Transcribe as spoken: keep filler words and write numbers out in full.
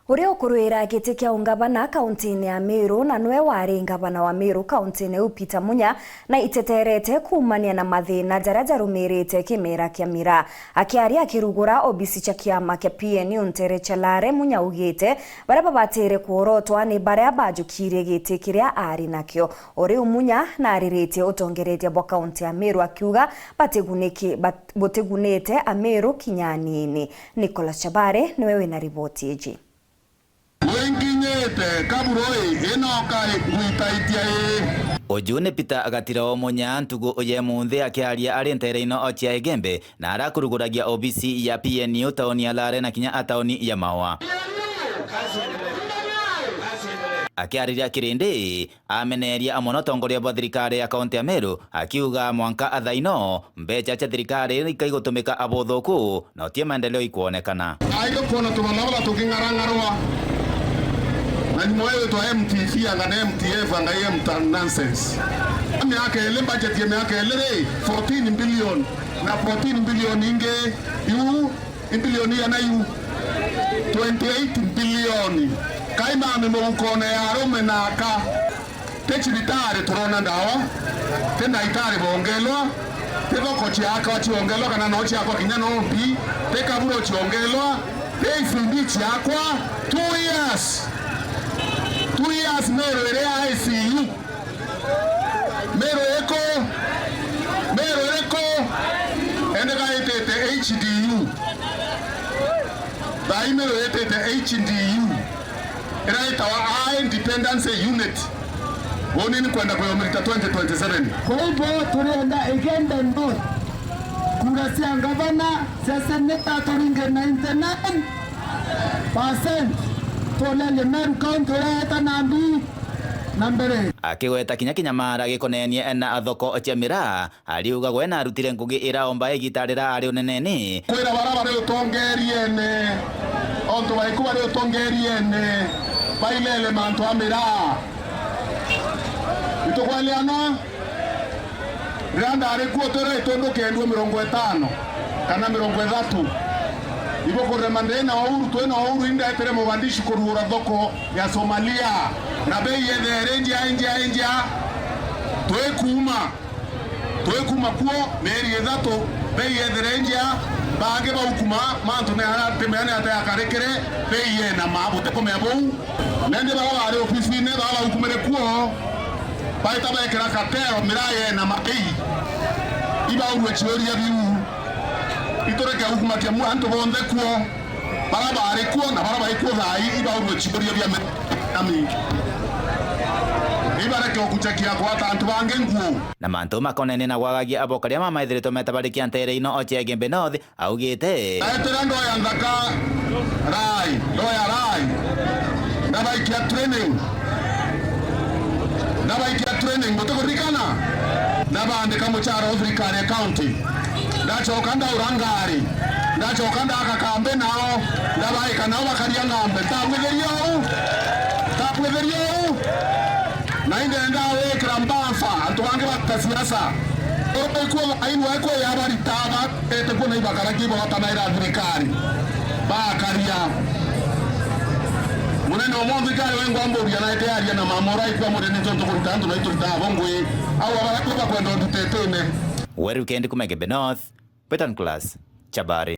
Uria ukuruira giti kia ungavana kauntine ya Meru na nwe wari ngavana wa Meru kauntine iu Peter Munya, na iteterete kuumania na mathina jaria jarumirite kimera kia miraa. Akiaria akirugura obisi cia kiama kia P N U ntere cia Lare, Munya augite baria babatire kworotwa ni baria bajukirie giti kiria ari nakio. O riu Munya nariritie utongereria bwa kaunti ya Meru akiuga batiguniki-, bat-, butigunite Ameru kinya anini. Nicholas Chabare niwe wina riboti iji. Winkinyite kaburo ii inoka ngwitaitia ii. Uju ni Peter Gatira wa Munya ntugu ya imunthi akiaria ari ntere ino cia Igembe na arakuruguragia obisi ya P N U tauni ya Lare na kinya a tauni ya Maua. Akiariria kirindi, ameneria mono utongoria bwa thirikari ya kaunti ya Meru, akiuga mwanka a thaa ino, mbeca cia thirikari ikaigutumika abuthuku na uti maendeleo ikwonekana. Aithe kwona tubanabara tuking'arang'arwa. Na nyuma wewe twa M T C anga na M T F anga M T F nonsense. Miaka ili, budget ya miaka ili ri, fourteen billion. Na fourteen billion ingi, iu i billion igana iu? Twenty eight billion. Kai mami mugukone ya arume na aka. Ti cibitari turona ndawa, ti ndaitari bongelwa, ti thoko ciakwa ciongelwa kana no ciakwa kinya no mbi, ti kaburo ciongelwa, ti I C D ciakwa. Two years. Two years Meru iri I C U. Meru iriku? Meru iriku? Ende ka itite H D U. Thaa ii Meru itite H D U. Ira itawa High Dependency Unit. Uni ni kwenda kuyomita twenty twenty-seven. Kwa hivyo, turienda Igembe North, kura cia ngavana, cia seneta turinge ninety-nine percent. Tuonerie Meru County ireeta na mbi na mbere. Akigweta kinya kinyamara gikonenie na thoko cia miraa, ariuga gwe narutire ngugi iraomba igita rira ari uneneni. Kwira bara bari utongeriene, ontu baiku bari utongeriene, bailele mantu a miraa. Itukweleana? Riria ndari kuo twira itundu kendua mirongo itano kana mirongo ithatu. Ibukurema ndi na Uhuru, twi na Uhuru, indetire Mogadishu kurugura thoko ya Somalia. Na bei yethere njia, njia, njia. Twikuuma. Twikuuma kuo mieri ithatu, bei yethere njia. Bangi baukuma, mantu ni atimea ni ate akarikire, bei yenama, butikumea buu. Nandi bara bari ofisine, bara baukumire kuo, baita bekira katero miraa yenama bei. Ibaurue ciuria biu. Itureke gukumakia mu-, antu bonthe kuo. Bara bari kuo na bara bari kuo thaa ii, ibaurue ciuria bia me-, ami. Ibareke gukuchakia gwata antu bangi nguo. Na mantu makonene na gwagagia abokaria mamaithiritwe metabarikia ntere ino o cia Igembe North, augite. Naetera ndoya nthaka, rai, ndoya rai. Ndabaikia training. Ndabaikia training, mutikuririkana? Ndabandika muchara o thirikari ya county. Ndachoka ndaura ngari. Ndachoka ndaka kambi nao. Ndabaika nao bakaria ngambe. Ntabwitheria uu? Ntabwitheria uu? Na indenda wikira mbafa, antu bangi bata siasa. Oro ikuo bainwa ikwe yabarita ba-, ete kuo na ibakara kibo batanaira thirikari. Bakaria. Munene o monthe kari we ngwamburia na ete aria na mama ura ikwa muria ni tontu kurita antu na iturita abo ngui. Au abara kuba kwenda undutetene. Weru kendi kuma Igembe North, Peter Nicholas, Chabari.